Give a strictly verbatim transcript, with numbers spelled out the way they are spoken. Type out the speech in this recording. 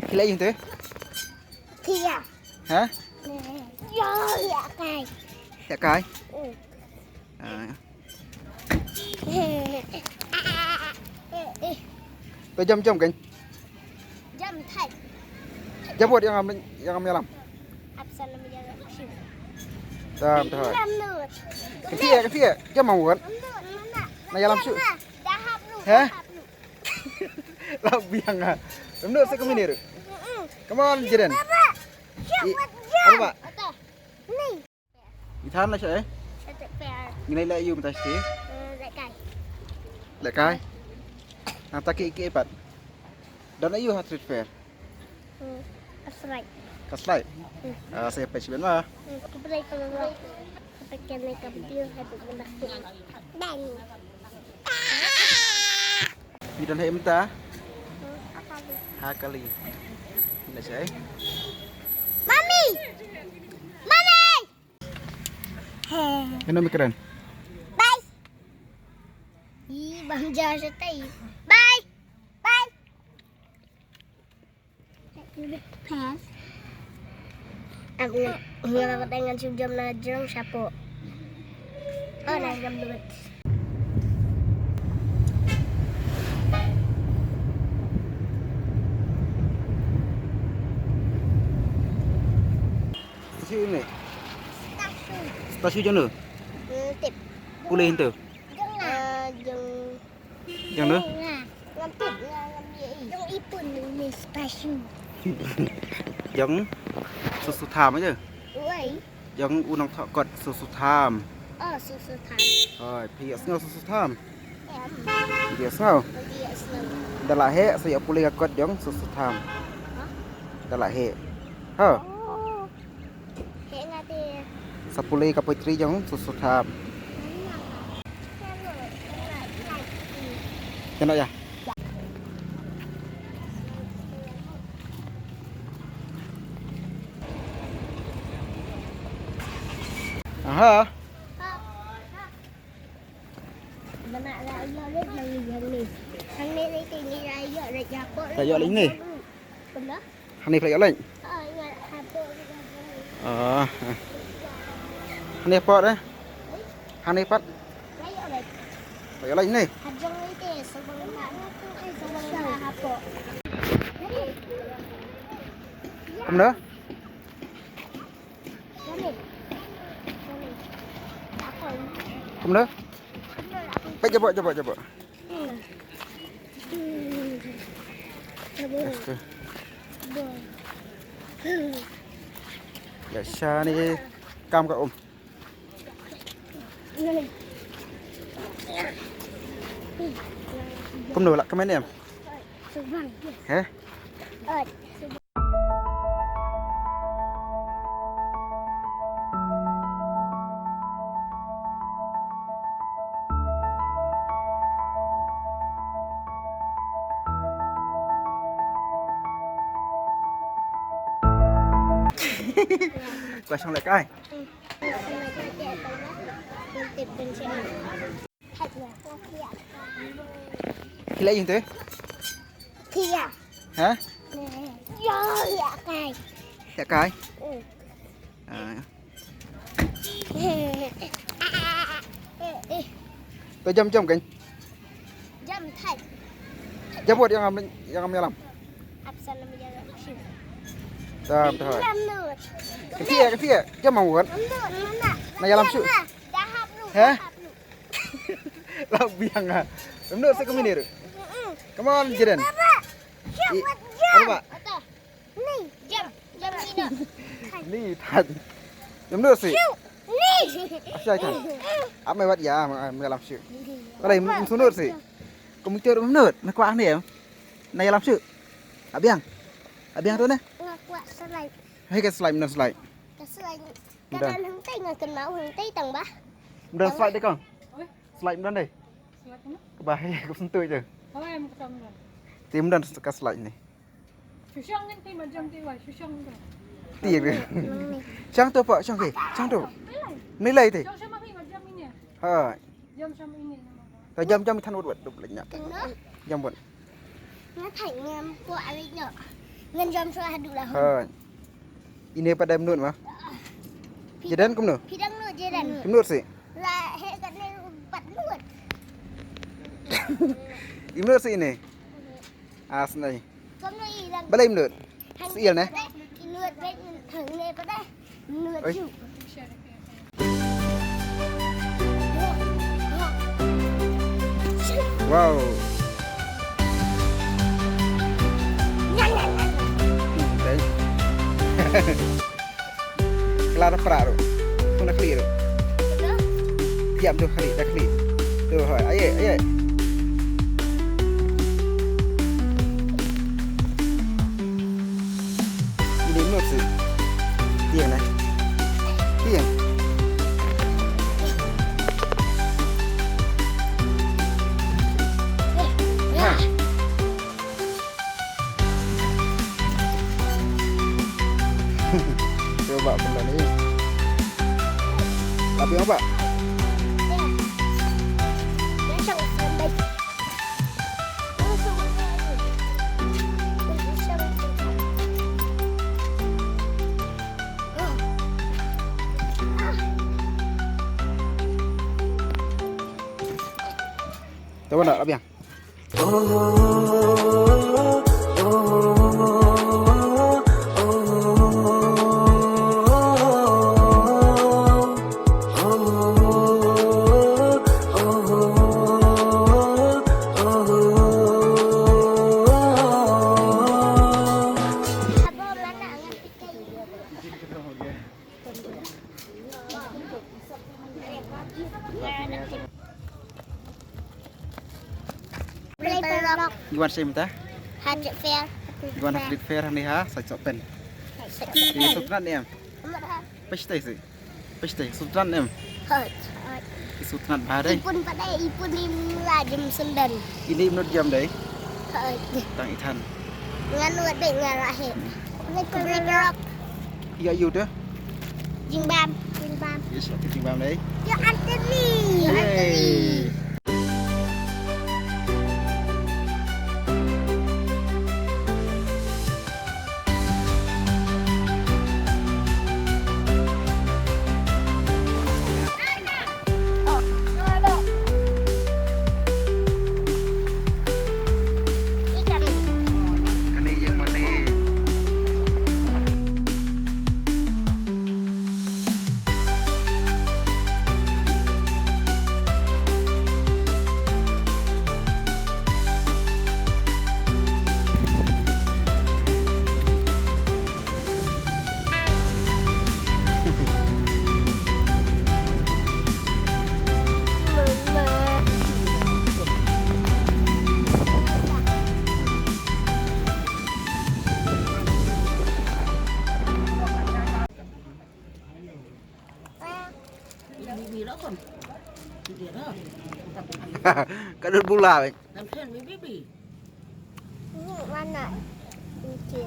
Ki leh ïa te? Ki ïa. Ha? Ïa, ïa kai. Ïa kai? Mm. Ah. To jam jam kan. Jam thait. Jam wat ïa ngam, ïa ngam ïalam. Apsan lam ïalam shu. Jam thait. Lam lut. Kan thiah, kan thiah. Jam wat. Lam lut, mana? Na ïalam shu. Dah hap lut, he? Dah hap lut. Lah biang ah. Lam lut sa kumne ruh. Mm-mm. Come on, Jiren. Baba. Jam wat jam. Apa, Pak? Ni. Ngi than la sha eh? Sha Tech Fair. Ngi leit leh aïu mynta shatei? Eh, lehkai. Lehkai? Nangta ki, ki pat? Don aïu ha Tech Fair? Hmm, ka slide. Ka slide? Hmm. Ah, sa ïa peit shibun ma. Hmm, ka slide ka la. Ka peit ka ne ka video ha tu mynta. Dan. Ngi don ha mynta? Hmm, ha kali. Ha kali. Ngi leit sha eh? Mami! Mami! Kano mi kren? Bye. Ih, bam ja shatai. Bye. Bye. Pass. Aku nggak dapat dengan sejam na jong shapo. Oh, na jam dua. Station ne? Station. Station jong no? Hmm, tip. Pule hynte. Jong nga. Ah, jong, jong no? Nga. Ngam tip, nga ngam ïohi. Jong i Pun ne station. Jong Soso Tham aja. Wei. Jong u nongthoh kot Soso Tham. Oh, Soso Tham. Hoi, phi ïohsngew Soso Tham? Em. Phi ïohsngew? Phi ïohsngew. Da la heh sa ïoh pule ka kot jong Soso Tham. Hah? Da la heh. Ha. Oh. Heh nga te. Sa pule ka poetry jong Soso Tham. Kano ya? Aha. Hangne, hangne, hangne. Hangne phi la ïoh leit? Ah. Hangne pat eh? Hangne pat? Phi la ïoh leit hangne? Kumno? Kumno? Peit, jabok, jabok, jabok. Aste. Ya, shane kam ka um. Kumno, lah kmen em? He? Ka shong lehkai. Ki leh ïa te? Ki ïa. Ha? Ïa, ïa kai. Ïa kai? Mm. Ah. To jam jam kan. Jam thait. Jam wat ïa ngam, ïa ngam ïalam. Apsan lam ïalam shu. Jam thait. Lam lut. Kan thiah, kan thiah. Jam wat. Lam lut, mana? Na ïalam shu. Dah hap lut, he? Dah hap lut. Lah biang ah. Lam lut sa kumne ruh. Mm-mm. Come on, Jiren. Baba. Jam wat jam. Apa, Pak? Ni, jam, jam ni dah. Ni, thait. Jam lut sih. Shu, ni. Asya kan. Ap me wat ïa, me lam sih. Balei, me shu lut sih. Komputer me lut, me kwah ni em. Na ïalam sih. Abiang. Abiang tu ne? Nga kwah slide. Hei ka slide, me slide. Ka slide. Ka don hangtai, nga kynmaw hangtai tang ba. Me slide dei kong. Slide me dei. Ka ba hei ka sentuh je. Te me ka slide ni. Shu shong ngin te ma jam te wai, shu shong ngin te. Tiek deh. Shong tu Pak, shong ke, shong tu. Nilai te. Shong shong ma hi ma jam ini. Ha. Jam shong ini. Ka jam jam than wut wut dup lek nyak. Jam wut. Nga thait ngam kwah leit noh. Ngan jam shuwa haduh la home. Hooid. Ine pat dei mut ma. Phi, Jaden kumno? Phi dang nud Jaden. Kumno si? La he katne pat nud. Imno si ine? As nai. Kumno i dang. Balei mut? Hang si il ne? Pat dei, i nud pat hangne pat dei. Nud. Oi. Ju. Wow. Hmm, dei. Klar pra ru. Puna kli ru. Tiap tu kli, dah kli. Tu hoi, aye, aye. Ini mut si. Tiang na. Tiang. Ha. Cuba pula ni. Tapi apa? Tahu nak, Abiang? Ngi wan shim mynta? Hadley Fair. Ngi wan Hadley Fair hangne ha Saichok Pen. Saichok Pen. Ngi sngewtynnat ne em? Peit te si. Peit te, sngewtynnat ne em? Hooid. Ngi sngewtynnat bha dei. I pun pat dei, i pun im la jem senden. Ini mut jam dei. Hooid. Tang i than. Ngan wat dei ngan la heh. Ngan pun dei rock. Ïa ïu te? Jingbam. Jingbam. Yes, okay, jingbam dei. Ïa Anthony. Yay. Anthony. Ka dut bula wei. Ini mana? Ini.